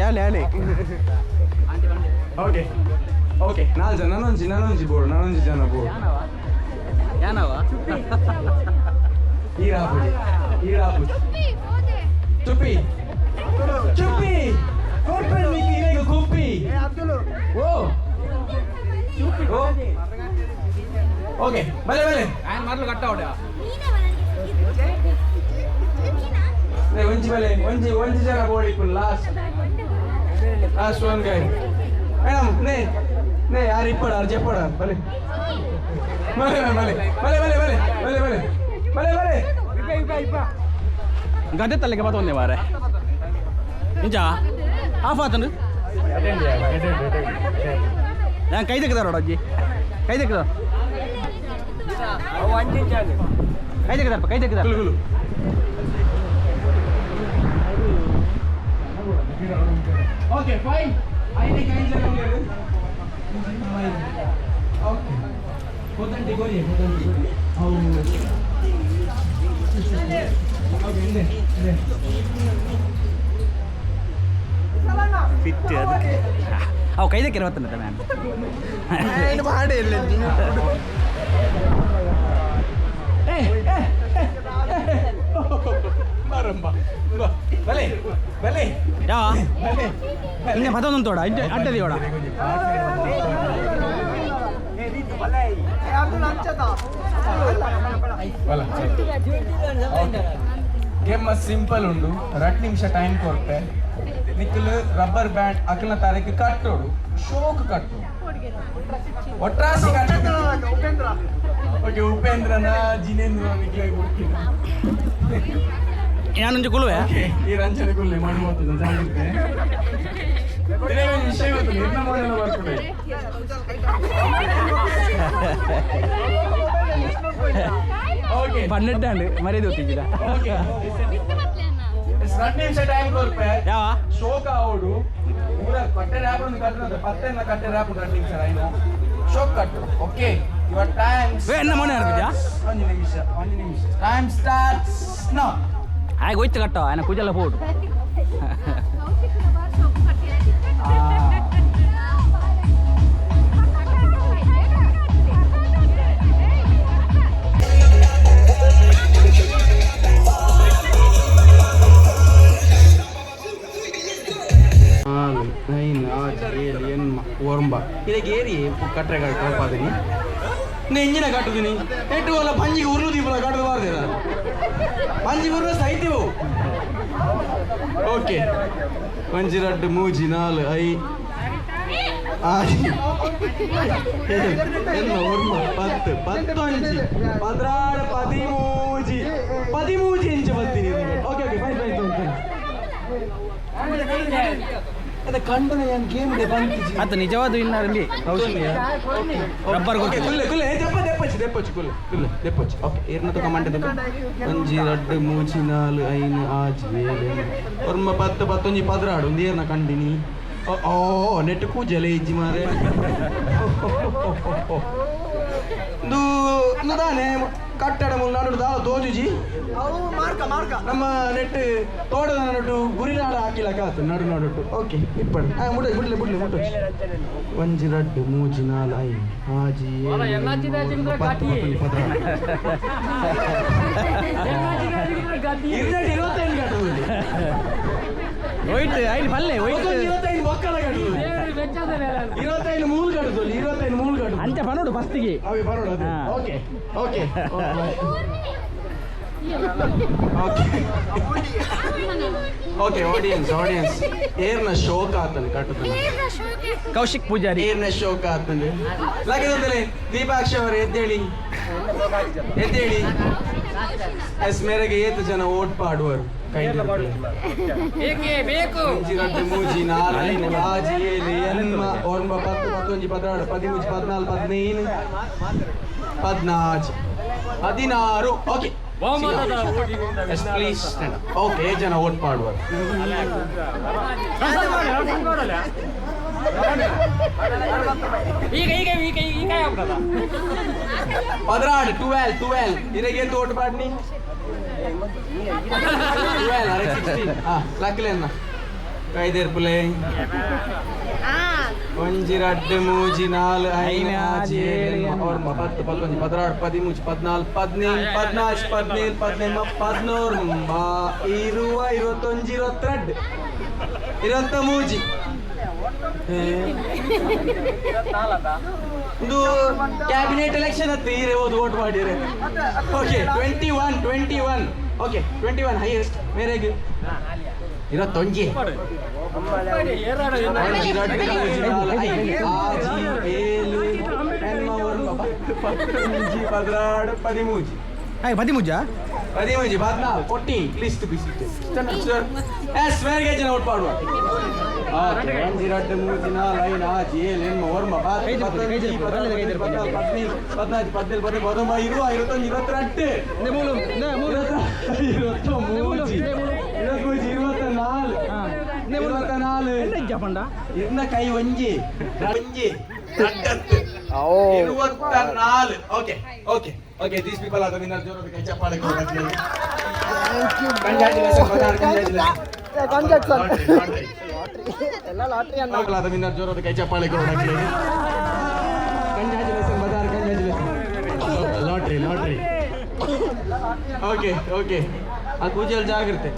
Yale Yale. Okay okay, ನಾಲ್ ಜನ, ನನೊಂಜಿ ನನೊಂಜಿ ಬೋರ್ಡ್, ನನೊಂಜಿ ಜನ ಬೋರ್ಡ್. ಯಾನವ? ಈರಾಪುಜಿ ಈರಾಪುಜಿ. ಚುಪ್ಪಿ ಚುಪ್ಪಿ ಕೊರ್ಪೆ ನಿಕ್ಕಿ ಇರೆಗ್ ಕುಪ್ಪಿ. ಓ ಓ, ಓಕೆ, ಬಲೆ ಬಲೆ. ఆయన మాటలు కట్టావుడా? ಲೇ, ಒಂಜಿ ಬಲೆ, ಒಂಜಿ ಒಂಜಿ ಜನ board ಇಪ್ಪು. Last last one guy. Madam, ನೇ ನೇ, ಯಾರು ಇಪ್ಪಡ, ಯಾರು ಚೆಪ್ಪಡ. ಬಲೆ ಬಲೆ ಬಲೆ ಬಲೆ ಬಲೆ ಬಲೆ ಬಲೆ ಬಲೆ ಬಲೆ ಬಲೆ. ಗದ್ದೆ ತಲೆಗೆ ಬತ್ತೊಂದೆ ಮಾರೆ. ಇಂಚ ಆಫ್ ಆತನು. ನಾನು ಕೈ ತೆಗೆದಾರ ಅಜ್ಜಿ, ಕೈ ತೆಗೆದ, ಕೈ ತೆಗೆದಾರಪ್ಪ, ಕೈ ತೆಗೆದಾರ. ಕುಲು ಕುಲು. ಓಕೆ ಫೈನ್, ಐದು ಕೈ ಜನ ಉಲ್ಲೆರ್. ಓಕೆ, ಕೊತ್ತಂಟಿ ಕೊರಿಯೆ ಕೊತ್ತಂಟಿ ಅವು. ಓಕೆ, ಹಿಂದೆ ಹಿಂದೆ. ಫಿಟ್ ಅದಕ್ಕೆ ಅವು ಕೈ ತೆಗೆರ ಬತ್ತಲ್ಲ ಮ್ಯಾಮ್. ಮಾಡಿ ಇಲ್ಲ. ಏ ಏ ಬರಂಬ ಬಲೆ ಬಲೆ. ಯಾವ? ಬಲೆ. ಹಿಂಗೆ ಮತ್ತೊಂದು ತೋಡ ಇಂಚ ಅಡ್ಡದಿ ಓಡ. ಬಲ. ಗೇಮ್ ಸಿಂಪಲ್ ಉಂಡು. ರಟ್ ನಿಮಿಷ ಟೈಮ್ ಕೊರ್ಪೆ. ನಿಕ್ಕಲು ರಬ್ಬರ್ ಬ್ಯಾಂಡ್ ಅಕಲ್ನ ತಾರೀಕು ಕಟ್ಟೋಡು, ಶೋಕ್ ಕಟ್ಟು, ಒಟ್ರಾಸಿ ಕಟ್ಟು. ಓಕೆ, ಉಪೇಂದ್ರನ ಜಿನೇಂದ್ರ ನಿಕ್ಲೆ ಕೊಡ್ತೀನಿ. ನಾನೊಂಜಿ ಕುಲುವೆ. ಓಕೆ, ಈ ರಂಜನೆ ಗುಲ್ಲೆ ಮಾಡುವಂಥದ್ದು ಜಾಗ್ರತೆ. ಇದೇ ಒಂದು ವಿಷಯ ಗೊತ್ತು, ನಿರ್ಣ ಮೋನೆಲ್ಲ ಬರ್ತದೆ. ಓಕೆ. ಪನ್ನೆಡ್ಡಾಂಡ್ ಮರ್ಯಾದೆ ಗೊತ್ತಿದ್ದೀರಾ? ಓಕೆ, 2 ನಿಮಿಷ ಟೈಮ್ ಕೊರ್ಪೆ. ಯಾವ? ಶೋಕ ಅವಡು ಪೂರ ಕಟ್ಟೆ ರ್ಯಾಪ್ ಒಂದು ಕಟ್ಟೆ ಪತ್ತೆಲ್ಲ ಕಟ್ಟೆ ರ್ಯಾಪ್. 2 ನಿಮಿಷ ಐನು ಶೋಕ್ ಕಟ್ಟು. ಓಕೆ, your time ಏ, ಎನ್ನ ಮನೆ ಆರ್ಬಿದ್ಯಾ? ಒಂದು ನಿಮಿಷ, ಒಂದು ನಿಮಿಷ. Time starts now. ಆಯ್ತು, ಹೋಯ್ತು ಕಟ್ಟೋ ಆಯ್ನ ಕುಜಲ್ಲ ಪೋಡು. ನಾಲ್ಕು ಐದು ಆರು ಏಳು ಎನ್ಮ ಒರಂಬ ಇದಕ್ಕೆ ಏರಿ ಕಟ್ಟರೆ ಕಟ್ಪಾದಿನಿ. ನೇ ಇಂಜಿನ ಕಟ್ಟುದಿನಿ ಎಟ್ಟು ಅಲ್ಲ, ಪಂಜಿಗೆ ಉರುಳು ದೀಪಲ ಕಟ್ಟದು ಬಾರ್ದಿರ, ಪಂಜಿ ಉರುಳು ಸೈತಿವು. ಓಕೆ, ಒಂಜಿ ರಡ್ಡು ಮೂಜಿ ನಾಲ್ I ಆರು ಏಳು ಎನ್ಮ ಒರ್ಮ 10 ಪತ್ತೊಂಜಿ 16 ಪದಿಮೂಜಿ ಪದಿಮೂಜಿ ಇಂಚ ಬತ್ತೀನಿ. Okay okay, fine fine fine fine. ಅದೇ ಕಂಡನೆ ನಾನು ಗೇಮ್ ಇದೆ ಬಂತಿಜಿ. ಅದು ನಿಜವಾದ ಇನ್ನರಲ್ಲಿ ರಬ್ಬರ್. ಓಕೆ, ಕುಲ್ಲೆ ಕುಲ್ಲೆ, ದೆಪ್ಪ ದೆಪ್ಪಚ್ಚಿ ದೆಪ್ಪಚ್ಚಿ, ಕುಲ್ಲೆ ಕುಲ್ಲೆ ದೆಪ್ಪಚ್ಚಿ. ಓಕೆ, ಏರ್ನ ತಕ ಮಂಡೆ ತಕ. ಒಂಜಿ ರಡ್ಡು ಮೂಜಿ ನಾಲ್ ಐನು ಆಜಿ ಏಳು ಒರ್ಮ 10 ಪತ್ತೊಂಜಿ 16 ಒಂದು ಏರ್ನ ಕಂಡಿನಿ. ಓ ಓ, ನೆಟ್ ಕೂಜಲೆ ಇಜ್ಜಿ ಮಾರೆ. ಇಂದು ಇಂದು ದಾನೆ ಕಟ್ಟಡ ಮುಲ್ ನಡು ದಾಲ ತೋಜುಜಿ. ನಮ್ಮ ನೆಟ್ ತೋಟದ ನಡು ಗುರಿನಾಡ ಹಾಕಿಲ್ಲ ಕಾತು ನಡು ನಡುಟು. ಓಕೆ, ಇಪ್ಪಡು ಆ ಮುಟ್ಟ ಬಿಡ್ಲೆ ಬಿಡ್ಲೆ ಮುಟ್ಟ. ಒಂಜಿ ರಡ್ಡು ಮೂಜಿ ನಾಲ್ ಐದು ಆಜಿ ಏಳು 10 ಪತ್ತೊಂಜಿ 16 ಇರ್ನೆಟ್ 25 ಕಟ್ಟುದು. ಹೋಯ್ತು ಐದು ಪಲ್ಲೆ ಹೋಯ್ತು. 25 ಒಕ್ಕಲ ಕಟ್ಟುದು, 25 ಮೂಲು ಕಟ್ಟುದು, 25 ಮೂಲು ಕಟ್ಟುದು. ಅಂಚ ಪನೋಡು ಫಸ್ಟಿಗೆ. ಅವಿ ಬರೋಣ ಅದು. ಹಾ. Okay okay okay okay. Audience audience, ಏರ್ನ ಶೋಕ ಆತನ ಕಟ್ಟುತ್ತಾನೆ. ಕೌಶಿಕ್ ಪೂಜಾರಿ. ಏರ್ನ ಶೋಕ ಆತಂದ್ರೆ ಲಗದಂತಲೇ. ದೀಪಾಕ್ಷ ಅವರು ಎದ್ದೇಳಿ ಎದ್ದೇಳಿ. ಎಸ್, ಮೇರೆಗೆ ಏತು ಜನ ಓಟ್ ಪಾಡುವರು? ಕೈ ಬೇಕು. ಒಂಜಿ ರಡ್ಡು ಮೂಜಿ ನಾಲ್ ಐದು ಆಜಿ ಏಳು ಎನ್ಮ ಒಂಬ 10 ಪತ್ತೊಂಜಿ 16 ಪದಿಮೂಜಿ 14 15 14 16. Okay, yes, please. ಓಕೆ, ಜನ ಓಟ್ ಮಾಡುವರು? ಈಗ ಈಗ ಈಗ ಈಗ ಆಗ್ಬಿಡದ. 16 12 12 ಇರೆಗೆ ಓಟ್ ಪಾಡ್ನಿ. 12 ಅರೆ 16. ಹಾ, ಲಕ್ಲೆ ಅನ್ನ. ಕೈದೇರ್ಪುಲೆ. ಒಂಜಿ ರಡ್ಡ್ ಮೂಜಿ ನಾಲ್ ಐನ್ ಆಜಿ ಏಳು ಒರ್ಂಬ 10 11 12 13 14 15 14 17 18 19 20 21 22 23. ಒಂದು ಕ್ಯಾಬಿನೆಟ್ ಎಲೆಕ್ಷನ್ ಹತ್ತು ಹೀರೆ ಓದು ವೋಟ್ ಮಾಡಿರೆ. ಓಕೆ, 21 21. Okay, 21 highest. ಮೇರೆಗೆ 21. ಒಂಜಿ ರಡ್ಡ್ ಮೂಜಿ ನಾಲ್ ಐದು ಆಜಿ ಏಳು ಎಣ್ಮ ಒರ್ಂಬ 10 11 12 13. ಆಯ್ 13. 13 14 14 ಲಿಸ್ಟ್ ಬಿಸಿಟ್ಟು. ಎಸ್, ಮೇರೆಗೆ ಜನ ವೋಟ್ ಮಾಡುವ. ಓಕೆ, ಒಂಜಿ ರಡ್ಡ್ ಮೂಜಿ ನಾಲ್ ಐದು ಆಜಿ ಏಳು ಎಣ್ಮ ಒರ್ಂಬ 10 11 12 13 14 15 14 15 19 20 21 22 23 23 24 24. ಇನ್ನ ಕೈ ಒಂಜಿ ಒಂಜಿ ರಡ್ಡತ್ತು 24. Okay okay okay, these people are the winner. ಜೋರಾದ ಕೈ ಚಪ್ಪಾಳೆ ಕೊಡಿ. Congratulation ಬದಾರ್, congratulation. ಆದ ವಿನ್ನರ್. ಜೋರಾದ ಕೈ ಚಪ್ಪಾಳೆ ಕೊಡಿ. Congratulation ಬದಾರ್, congratulation. Lottery lottery. Okay okay, ಆ ಕೂಜಲ್ ಜಾಗ್ರತೆ.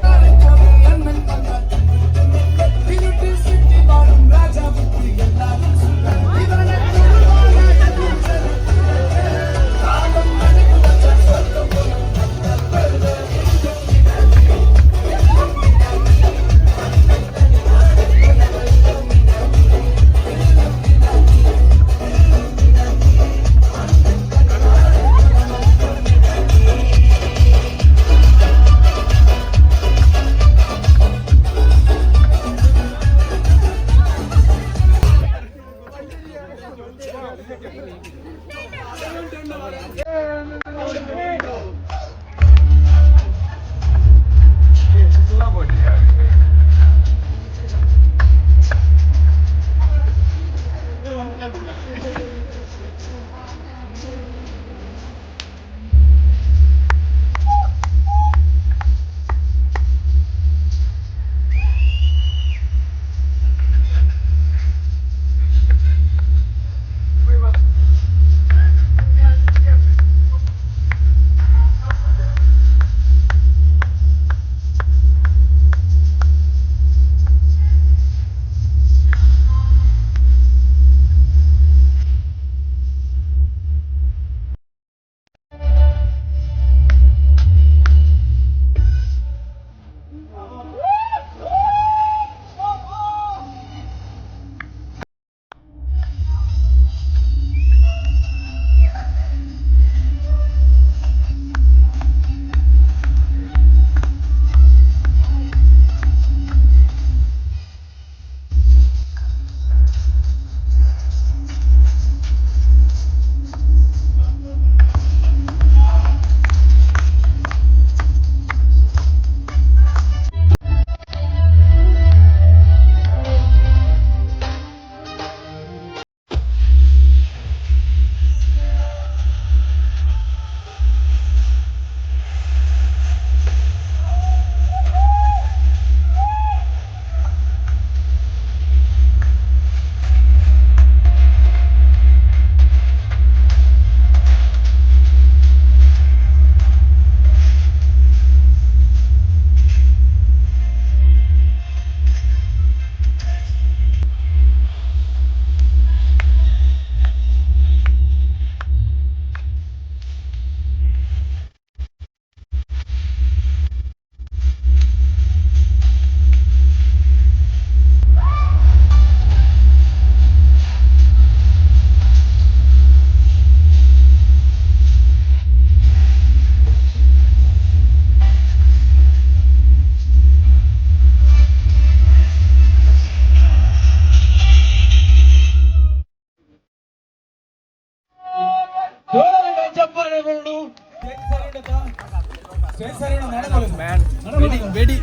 ಬೇಡಿ.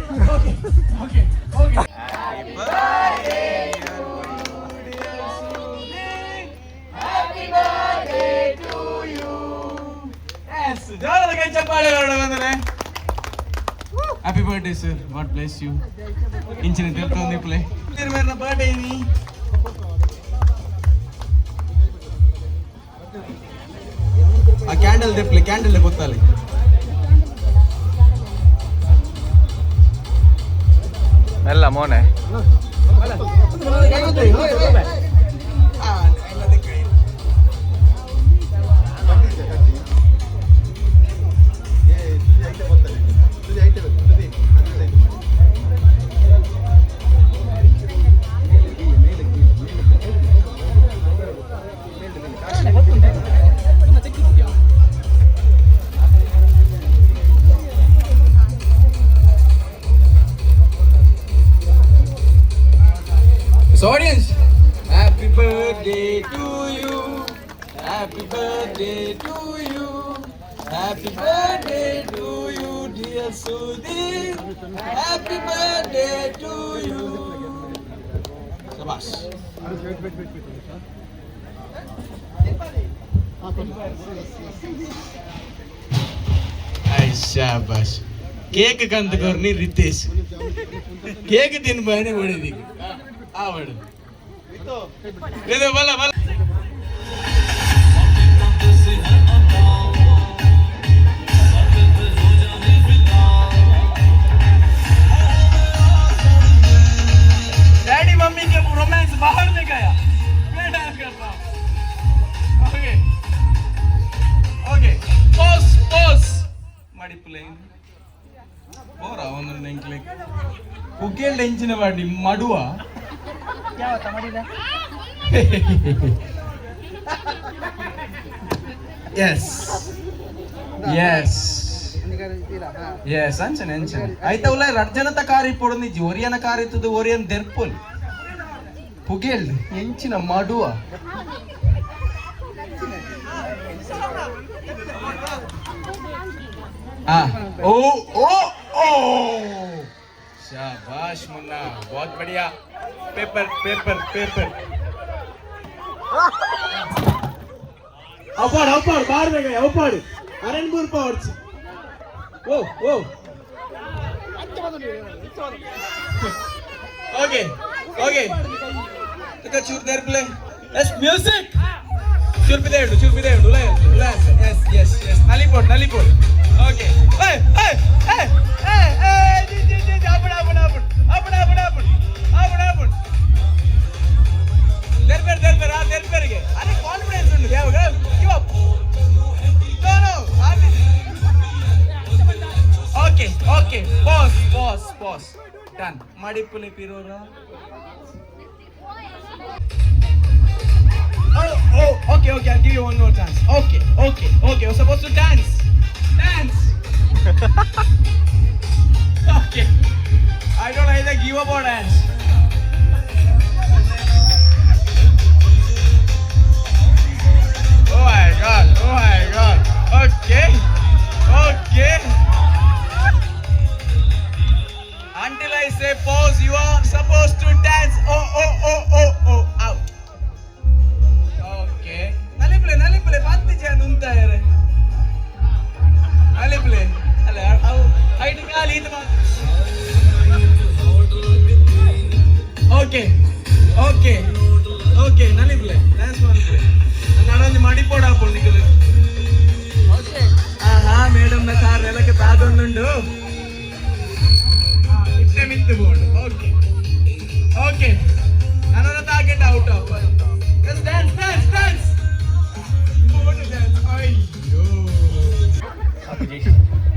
ಜೋರಾದ ಕೈ ಚಪ್ಪಾಳೆ ಬಂದರೆ. Happy birthday sir, God bless you. ಇಂಚಿನ ತೆಲ್ತೊಂದು ಇಪ್ಪುಲೆ ಮೇರ್ನ ಬರ್ಡೇ ನೀ. ಆ ಕ್ಯಾಂಡಲ್ ದೆಪ್ಲೆ, ಕ್ಯಾಂಡಲ್ ಗೊತ್ತಾಲೆ. ಮೆಲ್ಲ ಮೋನೆ. So audience, happy birthday to you, happy birthday to you, happy birthday to you dear Sudhir, happy birthday to you. Shabash. I shabash. Cake ಕಂತ ಕೊರ್ನಿ Ritesh, cake ತಿನ್ಬಾನೆ ಹೊಡೆದಿ ಆವಡು ಇದು ಬಲ ಬಲ. Daddy mummy के रोमांस बाहर में गया, मैं डांस करता हूँ। ओके ओके, पॉज पॉज ಮಡಿಪುಲೆ ಬೋರ ಒಂದೊಂದು ಎಂಕ್ಲೆ ಕುಗ್ಗೇಲ್ಡ ಎಂಚಿನ ಬಾಡಿ ಮಡುವ. ಎಸ್ ಎಸ್ ಎಸ್, ಅಂಚನೆ ಅಂಚನೆ ಐತ. ಉಲ್ಲ ರಡ್ಡ್ ಜನತ ಕಾರ್ ಇಪ್ಪೊಡು ನಿಜಿ, ಒರಿಯನ ಕಾರ್ ಇತ್ತದು ಒರಿಯನ್ ದೆರ್ಪೊಲಿ. ಪುಗೇಲ್ಡ್ ಎಂಚಿನ ಮಡುವ. ओ ओ ओ, शाबाश मुन्ना, बहुत बढ़िया। Paper paper paper. अपाड़ अपाड़ बाहर में गए अपाड़ अरनपुर पहुंच। ओ ओ, ओके ओके, तुका चूर देर प्ले। यस म्यूजिक चूर पिदे चूर पिदे उला उला। यस यस यस, नलीपोट नलीपोट। ओके, ए ए ए ए ए, जी जी जी, आपड़ आपड़ आपड़ आपड़ आपड़ आपड़ आपड़ आपड़. देर पर देर पर आ देर पर गे. अरे कॉन्फिडेंस उंडु ಯಾವಾಗ give up. No no, okay okay, pause pause pause, done. ಮಡಿಪುಲೆ ಪಿರೋರ. Oh, oh, okay, okay, I'll give you one more chance. Okay, okay, okay, you're supposed to dance. Dance. Okay. I don't either give up or dance. Oh my god, oh my god. Okay, okay. Until I say pause, you are supposed to dance. Oh, oh, oh, oh, oh, out. Okay. ನಲಿಪ್ಲೆ ನಲಿಪ್ಲೆ ಪಂತಿ ಜನ ಉಂತಾಯರೆ ನಲಿಪ್ಲೆ ಅಲ್ಲ ಅವು height ಖಾಲಿ ಇದು. Okay okay okay, ನಲಿಪ್ಲೆ dance ಮಲ್ಪ್ಲೆ. ನಾನೊಂದು ಮಡಿಪೋಡ ಹಾಕೊಂಡು ನಿಕಲು. ಆಹಾ, ಮೇಡಮ್ ನ ಕಾರ್ ನೆಲಕ್ಕೆ ತಾಗೊಂದುಂಡು ಇಟ್ಟೆ ಮಿತ್ತು ಬೋರ್ಡ್. ಓಕೆ ಓಕೆ, ನನ್ನ target out of. Yes, dance dance dance dance. ಅಯ್ಯೋ,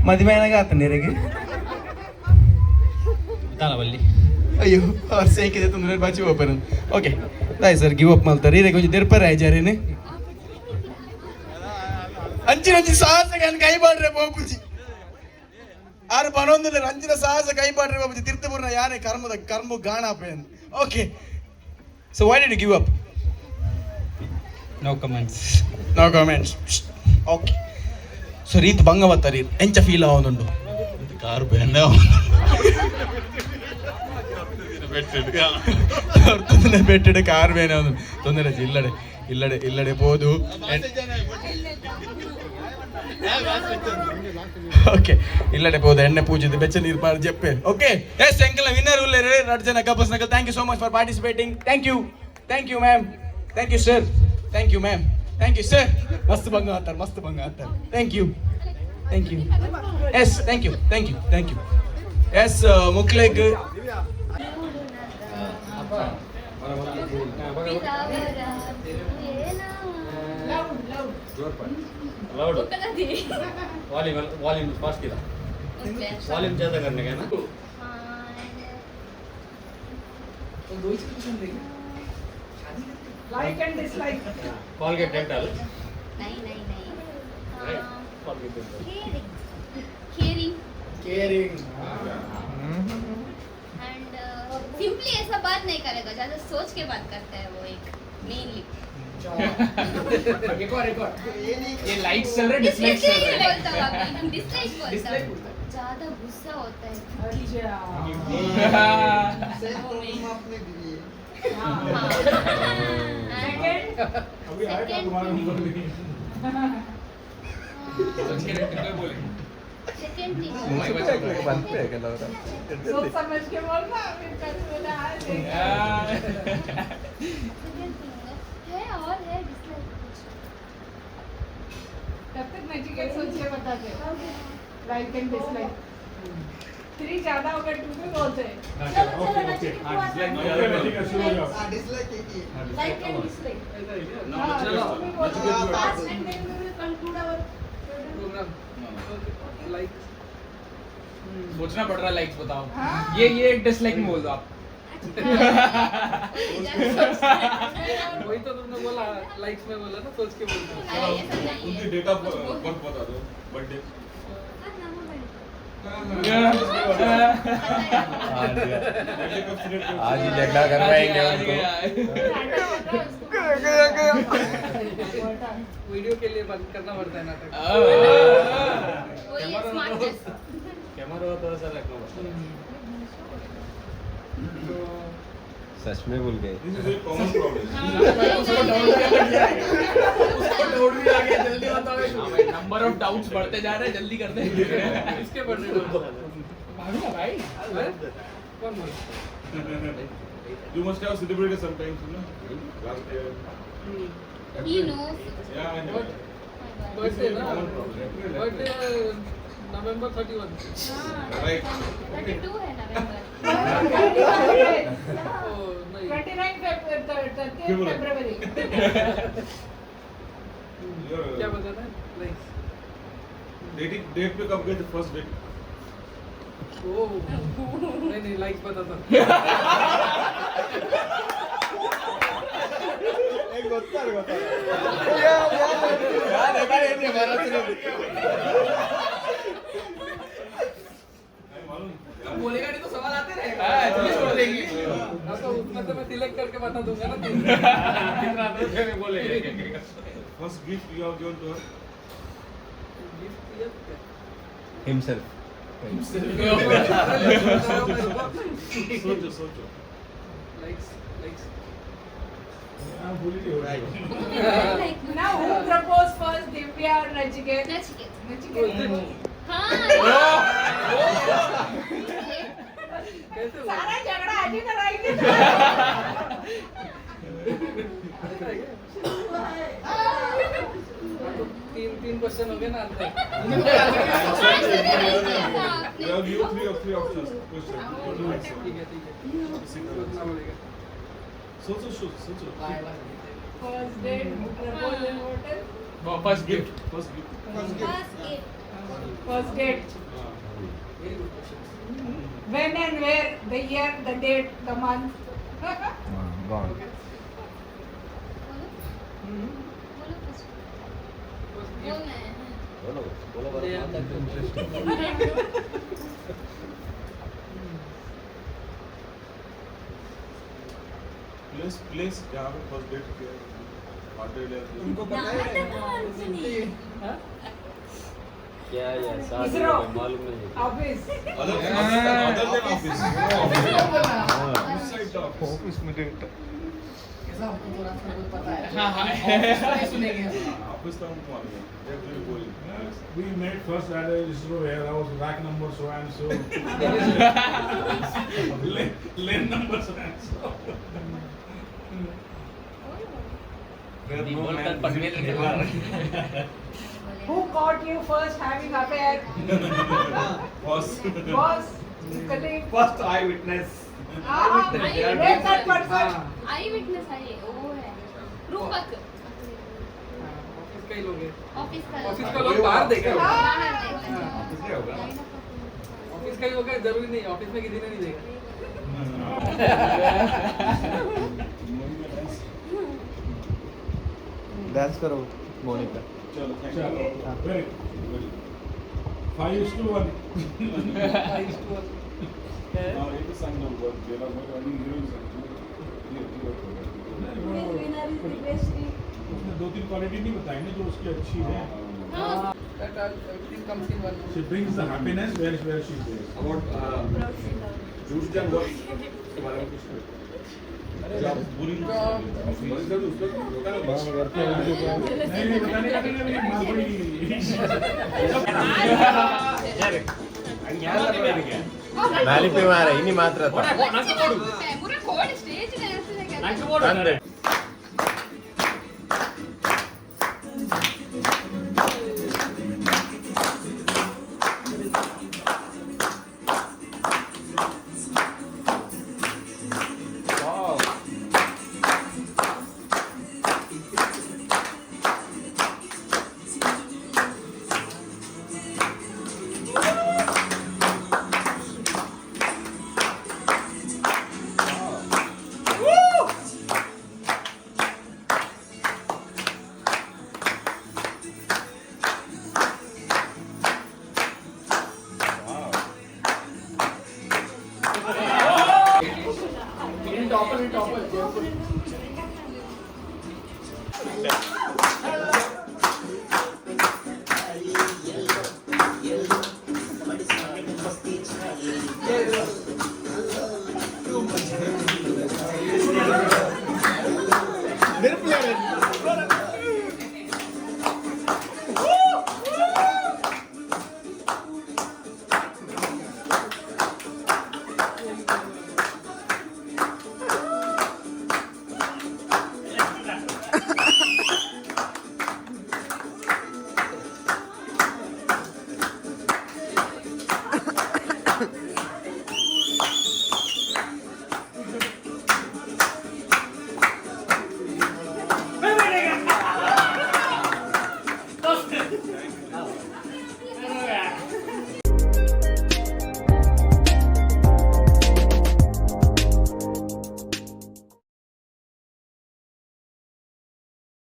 ಮದುವೆ ಆತನಿರಿಗೆ. ಅಯ್ಯೋ, ಅವ್ರು ಸೇಕಿದೆ ತೊಂದರೆ ಬಾಚಿ ಓಪನ್. ಓಕೆ ತಾಯ್ ಸರ್ ಗಿವ್ ಅಪ್ ಮಲ್ತಾರೆ. ಇರೇ ಕೊಂಚ ದೆರ್ಪರ ಆಯ್ಜಾರೇನೆ. ಅಂಚಿನ ಅಂಚಿ ಸಾಹಸ ಕೈ ಬಾಡ್ರೆ ಬಾಪುಜಿ. ಆರು ಬನೊಂದಿಲ್ಲ, ಅಂಚಿನ ಸಾಹಸ ಕೈ ಬಾಡ್ರೆ ಬಾಪುಜಿ. ತಿರ್ತಪುರ್ನ ಯಾನೇ ಕರ್ಮದ ಕರ್ಮ ಗಾಣ ಪೇನ್. Okay, so why did you give up? No comments. No comments. Okay. So ರೀತ್ ಭಂಗ ಬತ್ತರಿ, ಎಂಚ ಫೀಲ್ ಆವೊಂದುಂಡು? ಕಾರ್ ಬೇನೆ ಬೆಟ್ಟಡೆ ಕಾರ್ ಬೇನೆ ಒಂದು ತೊಂದರೆ ಇಲ್ಲಡೆ ಇಲ್ಲಡೆ ಇಲ್ಲಡೆ ಪೋದು. ಓಕೆ, ಇಲ್ಲಡೆ ಪೋದ ಎಣ್ಣೆ ಪೂಜೆದು ಬೆಚ್ಚ ನೀರು ಪಾರ್ ಜಪ್ಪೆ. ಓಕೆ, ಎಸ್, ಎಂಕಲ್ನ ವಿನ್ನರ್ ಉಲ್ಲೇರು ರಡ್ ಜನ couples ನಕಲ್. Thank you so much for participating. Thank you, thank you ma'am, thank you sir, thank you ma'am, thank you sir. ಮಸ್ತ್ ಬಂಗ ಅಂತಾರೆ, ಮಸ್ತ್ ಬಂಗ ಅಂತಾರೆ. Thank you, thank you, yes, thank you, thank you, thank you. Yes, ಮುಕ್ಲೆಗ್ volume volume fast किया, volume ज़्यादा करने का है ना। Like and dislike. Colgate dental. नहीं नहीं नहीं। Colgate dental. Caring, caring. And simply ऐसा बात नहीं करेगा, ज्यादा सोच के बात करता है वो एक मेनली। एक और, एक और। ये लाइक्स चल रहे, डिसलाइक्स चल रहे। बोलता हूँ, डिसलाइक बोलता हूँ। ज्यादा गुस्सा होता है। Second thing. सोच समझ के बोलना, फिर कल बोला आज। सेकंड थिंग है और है डिसलाइक कुछ। तब तक नचिकेत सोच के बताते, लाइक एंड डिसलाइक। थ्री ज्यादा हो गए, टू भी बहुत है। चलो चलो नचिकेत, तू आता। लाइक एंड डिसलाइक, चलो and then we will conclude our program. Like सोचना पड़ रहा है, लाइक्स बताओ। ये डिसलाइक में बोल दो आप। वही तो तुमने बोला, लाइक्स में बोला ना, सोच के बोलते। उनकी डेट ऑफ बर्थ बता दो, बर्थडे। आज ही झगड़ा करवाएंगे उनको। वीडियो के लिए बंद करना पड़ता है नाटक। वही स्मार्टनेस। कैमरा थोड़ा सा रखना पड़ता है। तो सच में भूल गए। This is very common problem. उसको डाउट भी आ गया, जल्दी बताओ। नंबर ऑफ डाउट्स बढ़ते जा रहे हैं, जल्दी कर दे। इसके बर्थडे भाभी ना भाई। कौन बोला? You must have celebrated sometimes, you know? Last year. He knows. Yeah, I know. Birthday ना? Common problem. Birthday November 31। Right. 32 है नवंबर। ओ नहीं। 29 फरवरी। You're क्या बताना है लाइक्स? Dating date पे कब गए थे फर्स्ट डेट? ओ नहीं नहीं, लाइक्स बताता। ಗೊತ್ತಾಗ ಗೊತ್ತಾಗ. बोलेगा नहीं तो सवाल आते रहेगा, जल्दी छोड़ देगी। हाँ, तो उतना तो मैं तिलक करके बता दूंगा ना। कितना आता है बोलेगा। First gift you have given to her? Gift दिया क्या? हिमसेल्फ। सोचो सोचो। Likes likes. Now who proposed first, Divya or Nachiket? Nachiket. Nachiket. हाँ। कैसे हुआ? सारा झगड़ा आज ही कराएंगे। ऐसा है क्या? हाँ, तो तीन तीन क्वेश्चन हो गए ना आंसर। आंसर ही नहीं दिया था You have आपने। You three options. Question. Two answer. ठीक है, ठीक है, सोचना पड़ेगा। सोचो सोचो सोचो। First date, propose in hotel. First gift. First gift. First gift. First date. Very good question. When and where, the year, the date, the month. Gone. बोलो बोलो कुछ। फर्स्ट बोलना है। बोलो बोलो। गिफ्ट। प्लेस प्लेस जहाँ पे फर्स्ट डेट किया, होटल या उनको पता है। क्या यार, शादी इसरो। हो गया, मालूम नहीं। Office. Other other than office, inside the office. Office में डेट। कैसा हमको थोड़ा थोड़ा बहुत पता है। हाँ हाँ ऑफिस सुनेंगे। ऑफिस तो हमको मालूम है। Every boring. We met first at a ISRO warehouse, rack number so and so. Lane number so and so. बोल कल पनवेल के Who caught you first having affair? Boss. Boss, colleague. First eye witness. हाँ, where's that person? I witness आई वो है रूपक। Office का ही लोग है। ऑफिस का। ऑफिस का लोग बाहर देखे होगा। बाहर देखा। ऑफिस क्या होगा? ऑफिस का ही होगा, जरूरी नहीं ऑफिस में किसी ने नहीं देखा। डांस करो मोनिका। चलो, thank चलो, you. Very good. 5:1. हाँ, ये तो संग लोग बहुत जेला बहुत running heroine संग ये ये। उसने दो तीन क्वालिटी नहीं बताई ना जो उसकी अच्छी है। हाँ। That all everything comes in one. She brings the happiness where she goes. About juice jam work के बारे में कुछ जॉब बुरी सर उसका होता है ना। नहीं नहीं, बताने का नहीं, नहीं, माँ बड़ी। ನಲಿಪಿ ಮಾರ ಇನಿ ಮಾತ್ರ ಮುರ ಕೋಡ್ ಸ್ಟೇಜ್ ನಂಗೆ.